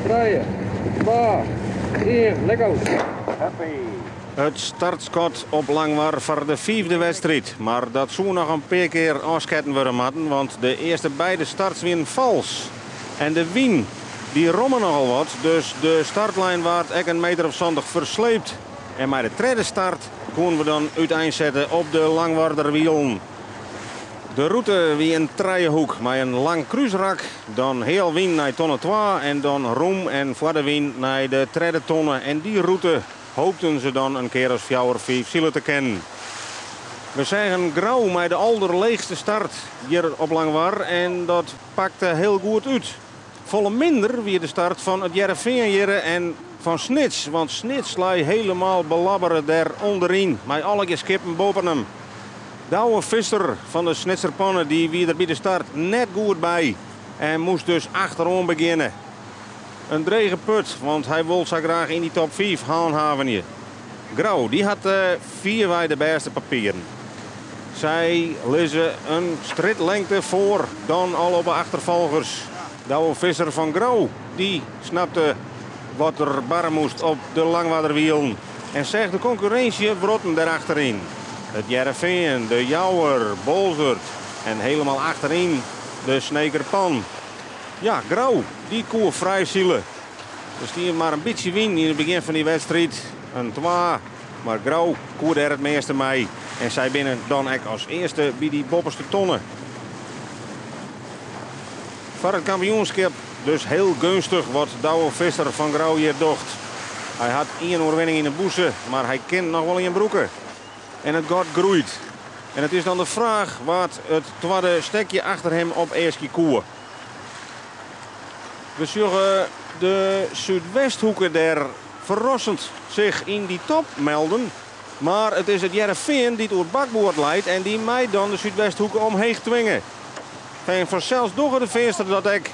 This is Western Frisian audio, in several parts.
Trije, twa, ien, let go! It startskot op Langwar foar de fiifde wedstriid. Mar dat soe noch in pear kear ôfsketten wurde moatten, want de earste beide starts wienen fals. En de wyn dy romme nochal wat, dus de startlijn waard ek in meter of 70 fersleept. En mei de tredde start koenen we dan úteinsette op de Langwarder Wielen. De rûte wie in trijehoek mei in lang krúsrak, dan heal wyn nei tonne twa en dan rûm en foar de wyn nei de tredde tonne. En dy rûte hoopten se dan in kear as fjouwer, fiif sile te kinnen. We seagen Grou mei de alderleechste start hjir op Langwar en dat pakte hiel goed út. Folle minder wie de start fan it Hearrenfean hjir en fan Snits, want Snits lei helemaal belabbere dêr ûnderyn mei allegear skippen boppen him. Douwe Visser fan de Snitser Panne dy wie der by de start net goed by en moast dus achteroan begjinne. In drege put, want hy wol sa graach yn dy top 5 hânhavenje. Grou, dy hat fierwei de bêste papieren. Sy lizze in strjitlengte foar dan al op 'e achterfolgers. Douwe Visser fan Grou, dy snapte wat der barre moast op de Langwarderwielen en seach de konkurrinsje wrotten derachteryn. It Hearrenfean, de Jouwer, Boalsert en helemaal achteryn de Sneker Pan. Ja, Grou, dy koe frij sile. Der stie mar in bytsje wyn yn it begjin fan dy wedstriid, in twa, mar Grou koe dêr it measte mei en sy binne dan ek as earste by dy boppeste tonne. Foar it kampioenskip dus hiel geunstich wat Douwe Visser fan Grou hjir docht. Hy hat ien oerwinning yn 'e bûse, mar hy kin noch wol ien brûke. En it gat groeit. En it is dan de fraach wa't it twadde stekje achter him opeaskje koe. We sjogge de Súdwesthoeke dêr ferrassend sich yn dy top melden. Mar it is it Hearrenfean dy't oer bakboard leit en dy mei dan de Súdwesthoeke omheech twinge. En fansels dogge de Feansters dat ek.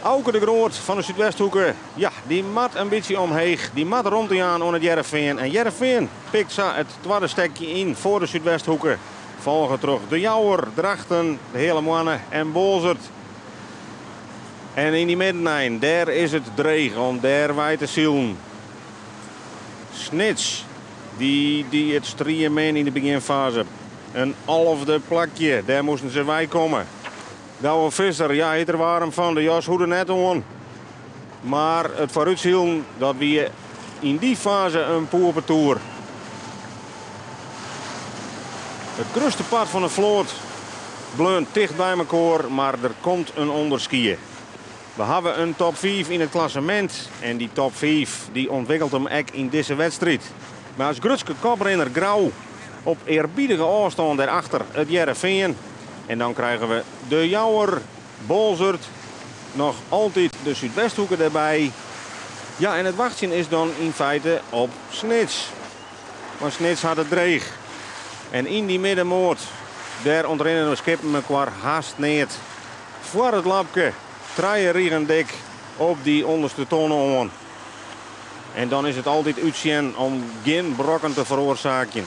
Auke de Groot fan de Súdwesthoeke, ja, dy moat in bytsje omheech. Dy moat romte jaan oan it Hearrenfean. En Hearrenfean pikt sa it twadde stekje yn foar de Súdwesthoeke. Folge troch De Jouwer, Drachten, de Heale Moanne en Boalsert. En yn dy middenein, dêr is it dreech om dêr wei te silen. Snits, dy die it striemin yn de begjinfaze. In alfde plakje, dêr moasten se weikomme. Douwe Visser, ja, hy is der waarm fan, de jas hoede net oan. Mar it foarútsilen, dat wie yn dy faze in poerpartoer. It grutste part fan de float bleaun ticht by mekoar, mar der komt in ûnderskie. We hawwe in top 5 yn it klassemint en dy top 5 dy ûntwikkelt him ek yn dizze wedstriid. Mar as grutske koprinner Grou op earbiedige ôfstân dêrachter it Hearrenfean. En dan krije we de Jouwer, Boalsert, noch altyd de Súdwesthoeke derby. Ja, en it wachtsjen is dan yn feite op Snits. Want Snits hat it dreech. En yn dy middenmoat, dêr ûntrinne de skippen mekoar hast neat. Foar it lapke, trije rigen dik op dy ûnderste tonne oan. En dan is it altyd útsjen om gjin brokken te feroarsaakjen.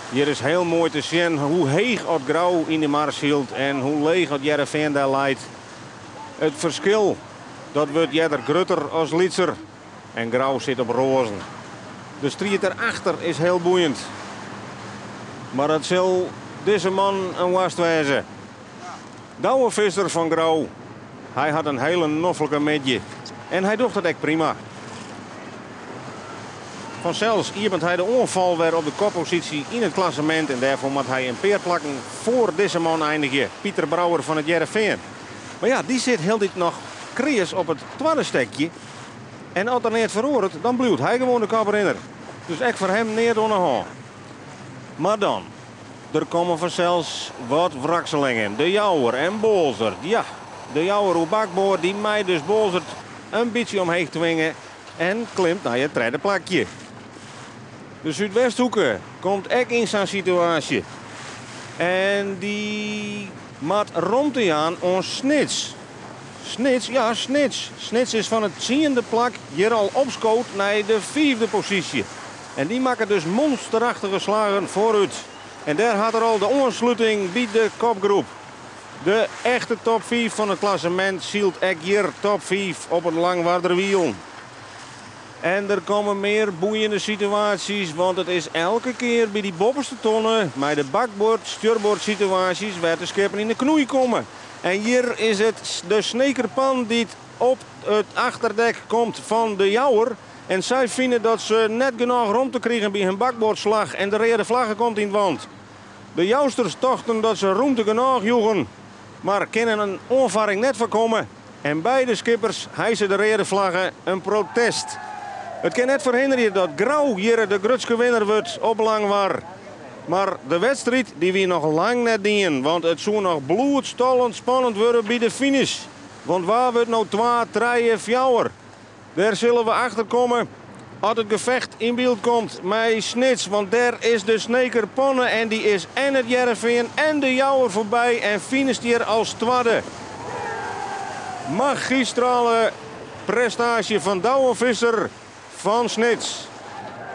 Hjir is hiel moai te sjen hoe heech oft Grou yn de mar sylt en hoe leech oft Hearrenfean dêr leit. It ferskil dat wurdt earder grutter as lytser en Grou sit op roazen. De striid derachter is hiel boeiend. Mar it sil dizze man in woarst wêze. Douwe Visser fan Grou. Hy hat in hiele noflike middei. En hy docht it ek prima. Fansels iepent hy de oanfal wer op de kopposysje yn it klassemint. En dêrfoar moat hy in pear plakken foar dizze man einigje. Pieter Brouwer fan it Hearrenfean. Mar ja, dy sit hieltyd noch kreas op it twadde stekje. En as der neat feroaret, dan bliuwt hy gewoan de koprinner. Dus ek foar him neat oan de hân. Mar dan, der komme fansels wat wrakselingen. De Jouwer en Boalsert. Ja, de Jouwer oer bakboard, dy mei dus Boalsert in bytsje omheech twinge en klimt nei it tredde plakje. De Súdwesthoeke komt ek yn sa'n situaasje. En dy moat romte jaan oan Snits. Snits, ja Snits. Snits is fan it tsiende plak hjir al opskood nei de fiifde posysje. En dy makket dus monsterachtige slagen foarút. En dêr hat er al de oansluting by de kopgroep. De echte top 5 fan it klassemint sylt ek hjir top 5 op it Langwarderwiel. En der komme mear boeiende situaasjes, want it is elke kear by dy boppeste tonne mei de bakboard-stjurboard situaasjes wêr't de skippen yn de knoei komme. En hjir is it de Snekerpan dy't op it achterdek komt fan de Jouwer. En sy fine dat se net genôch romte krigen by hun bakboardslach en de reade flagge komt yn it want. De Jousters tochten dat se rûmte genôch joegen, mar kinne in oanfarring net foarkomme. En beide skippers hise de reade flagge in protest. It kin net ferhinderje dat Grou hjir de grutste winner wurdt op Langwar. Mar de wedstriid dy wie noch lang net dien, want it soe noch bloedstollend spannend wurde by de finish. Want wa wurdt no 2, 3, 4? Dêr sille we achter komme as it gefecht yn byld komt mei Snits. Want dêr is de Sneker Panne en dy is en it Hearrenfean en de Jouwer foarby en finisht hjir as twadde. Magistrale prestaasje fan Douwe Visser fan Snits.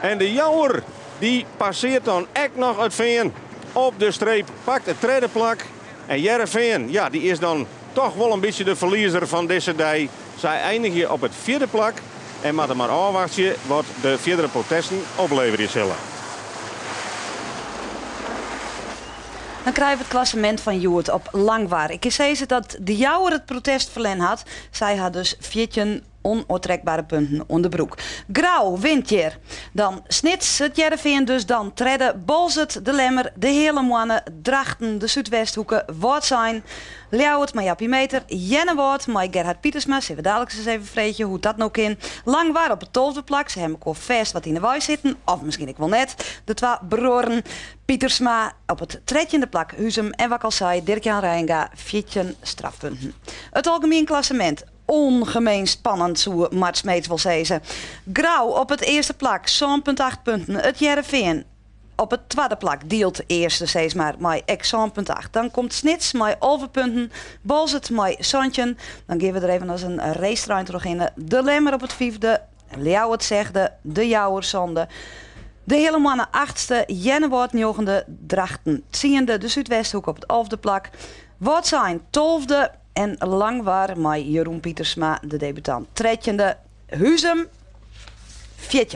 En de Jouwer dy passearret dan ek noch it Fean op de streep, pakt it tredde plak. En Hearrenfean, ja, dy is dan toch wol in bytsje de ferliezer fan dizze dei. Sy einigje op it fjirde plak en moatte mar ôfwachtsje wat de fierdere protesten opleverje sille. Dan krije we it klassemint fan hjoed op Langwar. Ik kin sizze dat de Jouwer it protest ferlern hat. Sy hat dus 14 ûnoantrekbere punten oan de broek. Grou wint hjir. Dan Snits, it Hearrenfean dus dan tredde. Boalsert, de Lemmer, de Heale Moanne, Drachten, de Súdwesthoeke, Wâldsein, Ljouwert mei Jappie Meter, Earnewâld mei Gerhard Pietersma. Sille we daliks ris even freegje hoe't dat no kin. Langwar op it 12e plak. Se hawwe elkoar fêst wat yn 'e wei sitten. Of miskien ek wol net. De twa bruorren Pietersma op it trettjinde plak. Huzum en wat ik al sei, Dirk-Jan Reijenga 14 strafpunten. It algemien klassemint. Ungemien spannend, soe Mart Smeets wol sizze. Grou op it earste plak, 7,8 punten. It Hearrenfean op it twadde plak, dielt earste sis mar, mei ek 7,8. Dan komt Snits mei 11 punten, Boalsert mei 17. Dan gean we der even as in racetrein trochhinne. De Lemmer op it fyfde, Ljouwert sechde, De Jouwer sânde, De Heale Moanne achtste, Earnewâld njoggende, Drachten tsiende, de Súdwesthoek op it alfde plak, Wâldsein tolfde en Langwar mei Jeroen Pietersma, de debutant, trettjinde, Huzum fjirtjinde.